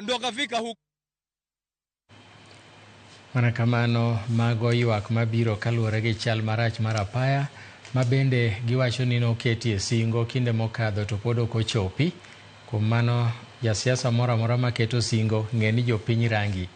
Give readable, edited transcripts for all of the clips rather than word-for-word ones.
ndo akafika huko. Mana kamano, mago ywak mabiro kaluwore gi chal marach mar apaya ma bende giwacho ni noketie singo kinde mokadho to pod ok ochopi. Kuom mano, jasiasa moro amora maketo singo ng'e ni jopiny rangi.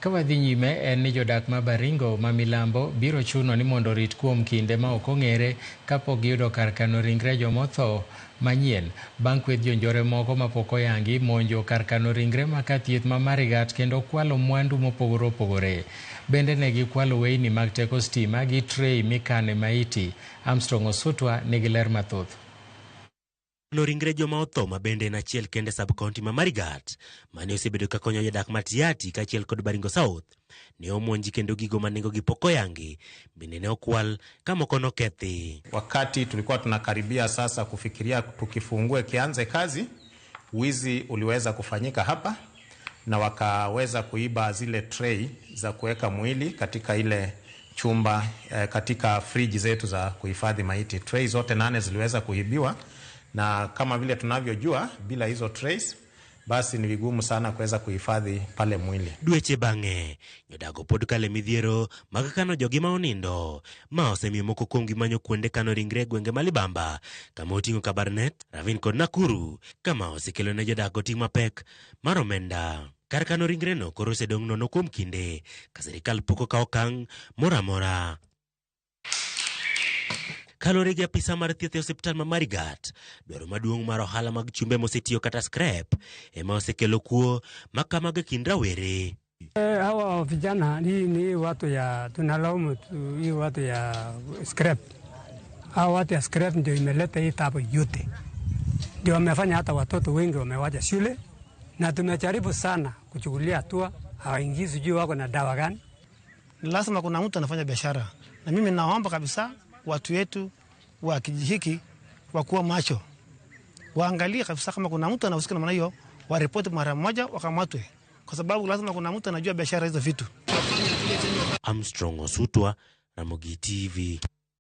Ka wadhi nyime en ni jodak ma Baringo ma milambo biro chuno ni mondo orit kuom kinde ma ok ong'ere kapok giyudo kar kano ringre jomotho manyien bang' kweth jonjore moko mapok oyangi monjo kar kano ringre ma ka thieth ma Marigat kendo kwalo mwandu mopogore opogore. Bende ne gikwalo weyni mag teko stima gi tray mikane maiti. Armstrong Osutwa nigi ler mathoth. No ringre joma otho ma bende en achiel kende sub county ma Marigat mane osebedo ka konyo jodak ma Tiaty kaachiel kod Baringo South ne omonji kendo gigo ma nengogi pok oyangi bende ne okwal ka moko nokethi. Wakati tulikuwa tunakaribia sasa kufikiria tukifungue kianze kazi, wizi uliweza kufanyika hapa na wakaweza kuiba zile tray za kuweka mwili katika ile chumba katika friji zetu za kuhifadhi maiti. Tray zote 8 ziliweza kuibiwa, na kama vile tunavyojua bila hizo trays basi ni vigumu sana kuweza kuhifadhi pale mwili. Dweche bang'e, jodago pod kale midhiero mag kano jogi ma onindo ma osemiyo moko kuomgi manyo kuonde kano ringre e gwenge ma Libamba kama oting'o Kabarnet, Ravine kod Nakuru kama osekelo ne jodago ting' mapek mar omenda. Kar kano ringreno koro osedong' nono kuom kinde ka sirikal pok okawo okang' moro amora. Kaluwore gi apisa mar thieth e osiptal ma Marigat, dwaro maduong' mar ohala mag chumbe mosetiyo kata scrap ema osekelo kuo ma kamago e kind rawere. Hawa vijana ni watu ya tunalaumu tu, hii watu ya scrap. Hawa watu ya scrap ndio imeleta hii tabu yote, ndio wamefanya hata watoto wengi wamewacha shule, na tumejaribu sana kuchukulia hatua, hawaingii, sijui wako na dawa gani. Lazima kuna mtu anafanya biashara, na mimi naomba kabisa watu wetu wa kijiji hiki wakuwa macho, waangalie kabisa kama kuna mtu anahusika na maana hiyo, waripoti mara moja wakamatwe, kwa sababu lazima kuna mtu anajua biashara hizo vitu. Armstrong Osutwa, Ramogi TV.